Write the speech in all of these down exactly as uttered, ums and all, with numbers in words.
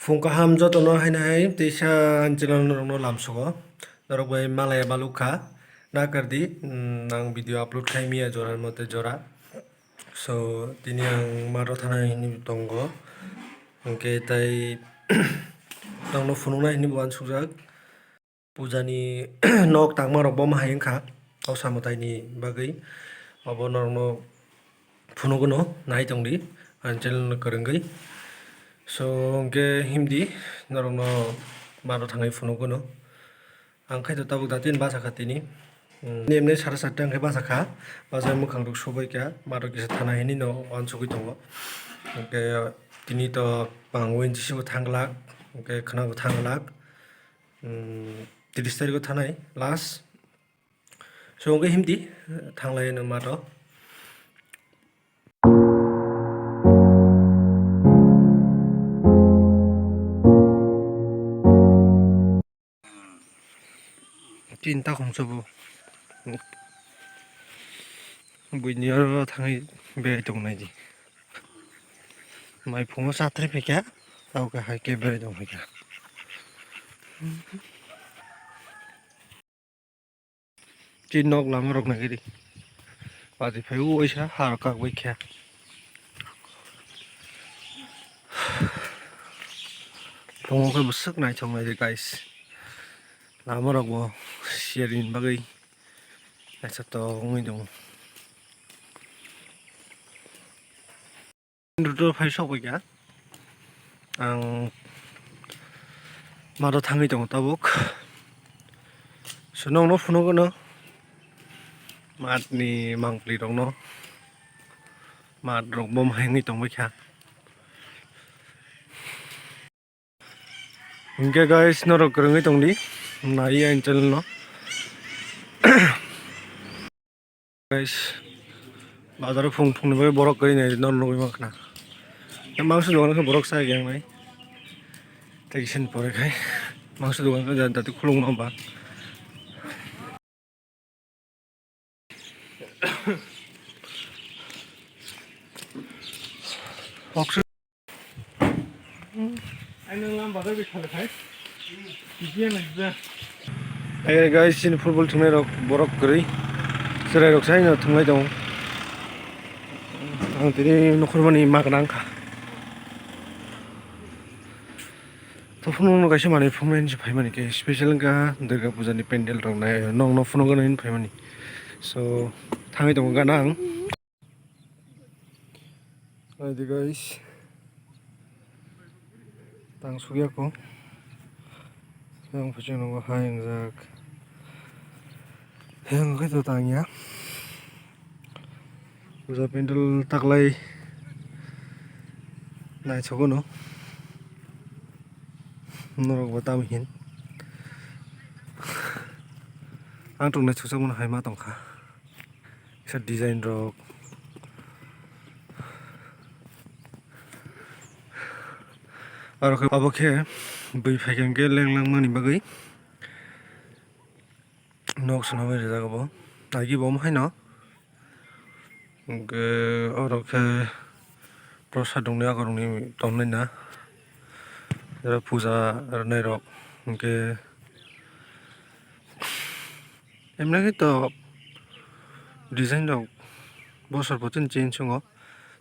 Phung kaham jotono haino hai teisa ani channel norokno lamsogo. Norok bai malaya balukha. Nakardi, mm, ang video upload khai miya jora mote jora. So, tini ang maro thana hini tongo. Hwnkhe tai tongno phunukna hini bo uansukjak. Pujani nok tangmarok bo ma hai wngkha, o samwtaini bagwi. Obo norokno phunukgwno nai tongdi ani channel no kwrwngwi. So, hwnkhe himdi norokno maro thangwi phunukgwno. Ang khaito tabuk dati bachakha tini. Hmm, emne sara charta hwnkhe bachakha, bachai mwkhang rok subaikha, maro kisa thana hinwi no uansugwi tongo. Hwnkhe tini to pangwi jisibo thangglak, hwnkhe khwnabo thangglak. Hmm, tris tarikh o thanai last. So, hwnkhe himdi, thanglai no mato. Tin ta khumsa bo. Buini oro thangwi berai tongnai di. Mai phungo chathrai phaikha, tamo khe hai khe berai tong phaikha. Chini nok lama rok nai di. Bati phai o waisa ha rok kak bai kha. Phungo khe bwswk naithok nai di guys. Lama rok bo sharing bagwi naithotok wngwi tongo. Road o phai sok bai kha. Ang maro thangwi tongo tabuk. So, nokno phunukgwno. Matni mangpli rokno. Mat rok bom hai wngwi tongbai kha. Hwnkhe guys, norok kwrwngwi tongdi, nai ani channel no. Guys, bazar o phung phungni bagwi borok kwrwi nai norok nugwi mankha na. Mangso dogan khe borok chai khe wngnai. Tei kisa ni pore khai mangso dogan khe dati khulukma ba. Hey guys, chini football thwngnai rok borok kwrwi, chwrai rok sai no thwnglai tongo. Ang tini nukhurmani ma gwnang kha. Tophuno no kaisa manwi phunuknani se phaimani khe special wngkha Durga Puja ni pandal rok nai, nokno phunukgwno hinwi phaimani. So, thangwi tongo gana ang. Naidi guys, tang sukya kho. Yang phaising nungo hai wngjak. Yang khe to tang ya. Puja pandal taklai naithok no. Norok bo tamo hin. Ang tok naithok jakmano hai ma tongkha. Kisa design rok. Aro khe abo khe bui phaikha hwnkhe leng langmani bagwi. Nok swnamwi rijak obo. Agi bo omo haino. Hwnkhe oro khe prosad rokni akorokni tongnai na. Oro puja rwnairok hwnkhe emnakhe to design rok bosor bo chini change wngo.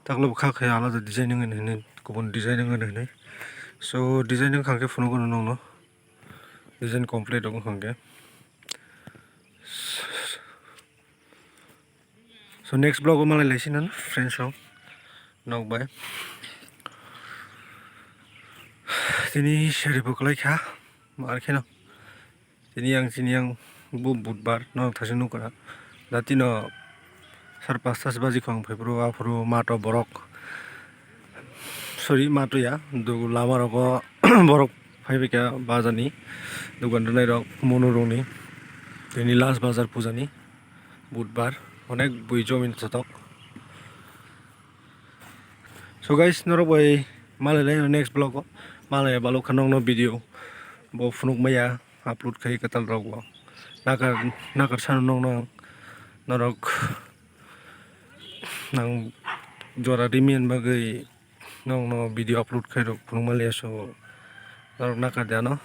Takle bo kha khe alada design wngwi hinwi kubun design wngwi hinwi. So design wngkha khe phunukgwno nokno. Design complete wngkha khe. So next vlog o malai laisina friends rok nok bai. Tini sari bo kwlai kha mar kheno. Tini yang chini yang bo budbar norok thasing nukha. Dati no sar pasta se baji khong phai phuru aphuru mato borok. Sorry, mato ya. Dugu lama rogo borok phai bai kha bazar ni. Dugan rwnai rok mono rok ni. Tini last bazar puja ni. Budbar. Onek bui jomin thotok. So guys, norok bai malai lai next vlog o. Malai balok kha nokno video bo phunuk maya upload khai kwtal rok bo. Nakar, nakar sano nokno ang norok nang jora rimi bagwi nokno video upload khai rok phunuk maliya so. Norok nakar de ano.